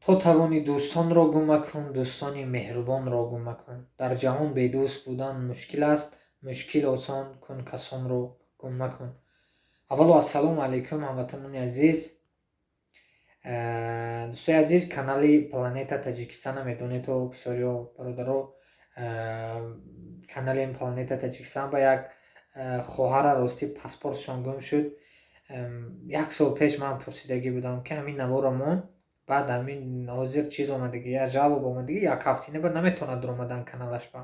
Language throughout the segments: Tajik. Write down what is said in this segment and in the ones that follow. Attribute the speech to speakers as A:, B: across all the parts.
A: То тавонӣ, дӯстонро гум макун, дӯстони меҳрубонро гум макун. Дар ҷаҳон бедӯст будан мушкил аст, мушкил осон кун, касонро гум макун. Аввало, ассалому алайкум, ҳамватанони азиз, дӯстои азиз. Канали Планета Таҷикистона медонедо, бисёриҳо, бародаро. Канали Планета Таҷикистон ба як хоҳара, ростӣ, паспортшон гум шуд. Як сол пеш ман пурсидагӣ будам, ки ҳамин наворамон баъд ҳамин ҳозир чиз омадагӣ, як жалоба омадагӣ, як ҳафтина бар наметавонад даромадан каналаш ба,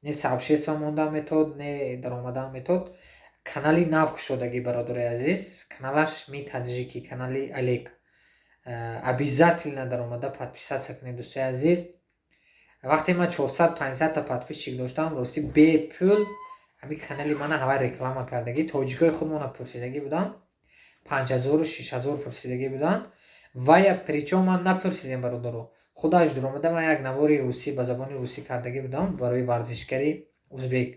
A: не сообщество мондан метавод, не даромадан метавод. Канали нав кушодагӣ, бародари азиз, каналаш Ми Таджики, канали Олег. Обязательно даромада подписаться кунед, дӯстои азиз. Вақте ман 400-500-та подписчик доштам, ростӣ, бепул ҳамин канали мана ҳавай реклама кардагӣ. Тоҷикои худмона пурсидагӣ будам, 5000-у 6000 пурсидагӣ буданд. Вая причём ман напурсидем, бародаро, худаш дуромада. Ман як навори русӣ, ба забони русӣ кардагӣ будам барои варзишгари узбек.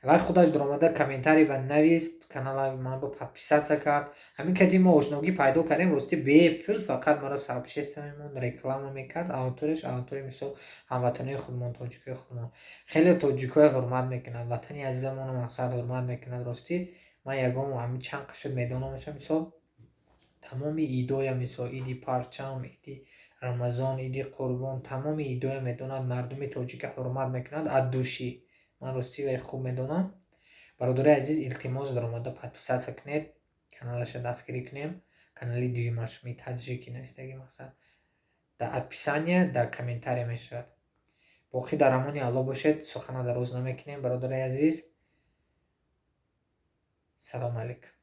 A: Вай худаш дуромада, комментарий ба навист, канала ман ба подписаться кард. Ҳамин кади мо ошногӣ пайдо кардем. Ростӣ, бепул фақат маро сообщество мемонд, реклама мекард. Аудиторияш аудитория, мисол, ҳамватанои худмон, тоҷикои худмон. Хеле тоҷикои ҳурмат мекунад, ватани азизамонро, мақсад, ҳурмат мекунад. Ростӣ, ман ягон ҳамин чанд қашуд медонамаша. Мисол, тамоми идоя, мисол, иди парчам, иди Рамазон, иди Қурбон, тамоми идоя медонад. Мардуми тоҷика ҳурмат мекунад от души. Ман ростӣ вай хуб медонам. Бародари азиз, илтимос, даромада подписаться кунед, каналаша дастгирӣ кунем. Канали дуюмаш Ми Таджики навистагӣ, мақсад, дар описания, дар комментария мешавад. Боқӣ дар амони Аллоҳ бошед. Сухана дароз намекунем, бародари азиз. Салому алайкум.